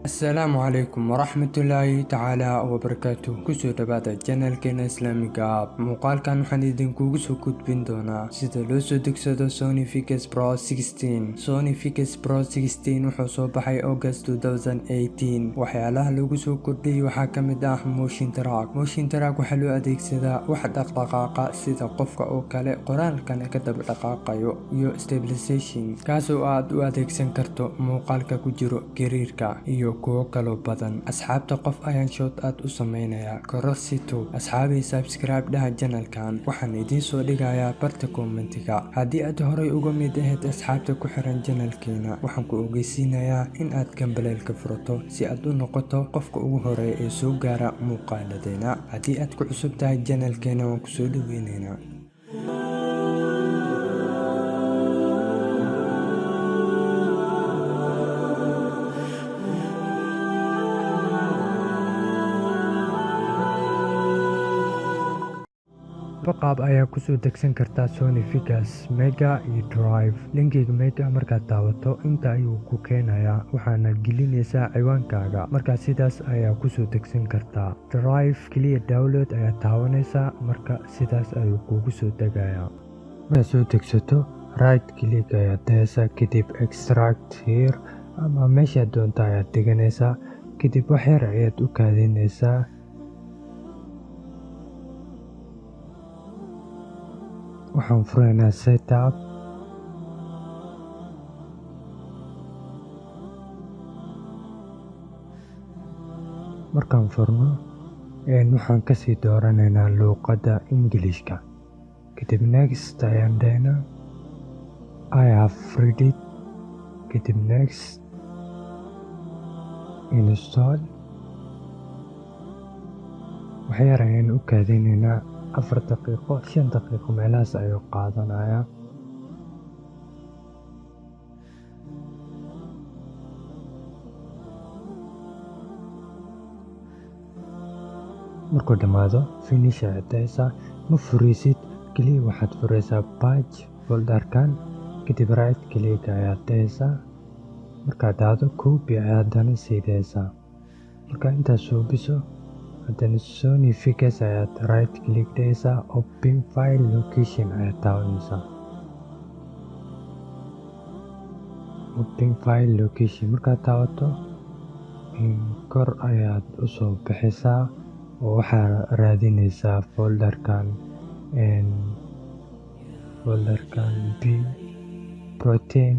Asalaamu calaykum waraxmatullaahi tacaala wabarakaatuh. Kusoo dhawaada channelkeena Islaamiga App. Muuqaalkan waxaan idinkugu soo gudbin doonaa sida loo soo degsado Sony Vegas Pro 16. Sony Vegas Pro 16 wuxuu soo baxay August 2018. Waxyaalaha lagu soo kordhiyey waxaa ka mid ah motion track. Motion track waxaa loo adeegsadaa wax dhaqdhaqaaqa sida qofka oo kale, qoraalkana ka daba dhaqaaqayo, iyo stabilization, kaasoo aad u adeegsan karto muuqaalka ku jiro gariirka iyo kuwo kaloo badan. Asxaabta, qof ayaan shout out u sameynayaa. Kororsi Tube. Asxaabii, subscribe dhaha channelkan. Waxaan idiin soo dhigayaa barta commentiga. Haddii aad horay uga mid ahayd asxaabta ku xiran channelkeena, waxaan ku ogeysiinayaa in aad gambaleelka furato si aad u noqoto qofka ugu horeeya ee soo gaara muuqaaladeena. Haddii aad ku cusub tahay channelkeena, waan kusoo dhaweyneynaa. Laba qaab ayaa kusoo degsan kartaa Sony Vegas: Mega iyo Drive. Linkiga Mega markaad taabato, inta ayuu ku keenayaa, waxaana gelinaysaa ciwaankaaga. Markaa sidaas ayaa kusoo degsan kartaa. Drive keliya download ayaa taabanaysaa, marka sidaas ayuu kugu soo degayaa. Markaad soo degsato, right click ayaad dahaysaa, kadib extract here ama meeshaad doonta ayaad dhiganaysaa. Kadib wax yar ayaad u kaadinaysaa. Waxaan furaynaa setup. Markaan furno, waxaan kasii dooranaynaa luuqadda Englishka. Kadib next ayaan dhahaynaa. I have read it. Kadib next, install. Waxyar ayaan u kaadinaynaa, 4 daqiiqo, 5 daqiiqo meelahaas ayuu qaadanayaa. Markuu dhammaado, finish ayaad dhahaysaa. Ma furaysid, keliya waxaad furaysaa patch folderkan. Kadib right click ayaad dhahaysaa. Markaad dhahdo, copy ayaad haddana sii dhahaysaa. Markaa intaas suubiso, haddana Sony Vegas ayaad right click dhahaysaa, open file location ayaad taabanaysaa. Open file location markaad taabato, kor ayaad usoo bixaysaa oo waxaa raadinaysaa folderkan B protein.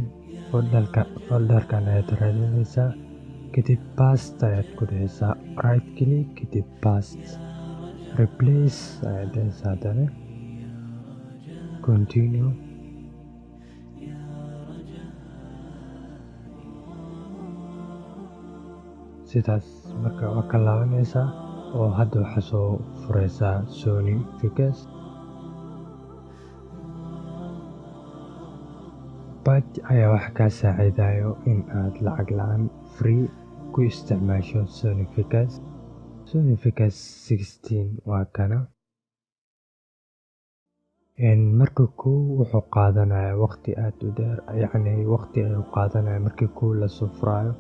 Folderkan ayaad raadinaysaa. Kadib paste ayaad ku dhahaysaa, right click, kadib paste, replace ayaad dhahaysaa, haddana continue. Sidaas marka waa ka laabanaysaa oo hadda waxaa soo furaysaa Sony Vegas. Patch ayaa wax kaa saacidayo in aad lacag la-aan, free ku isticmaasho Sony Vegas. Sony Vegas 16 waa kana. Marka kow wuxuu qaadanayaa waqti aad u dheer, yacni waqti ayuu qaadanaya markii kow lasoo furayo.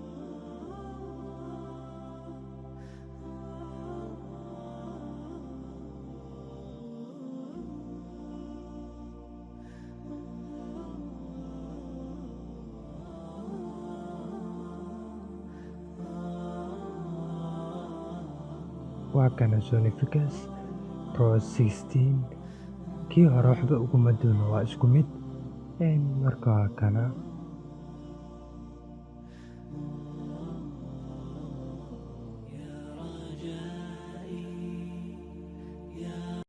Waa kana Sony Vegas Pro 16. Kii hore waxba uguma duwno, waa isku mid. Marka waa kana.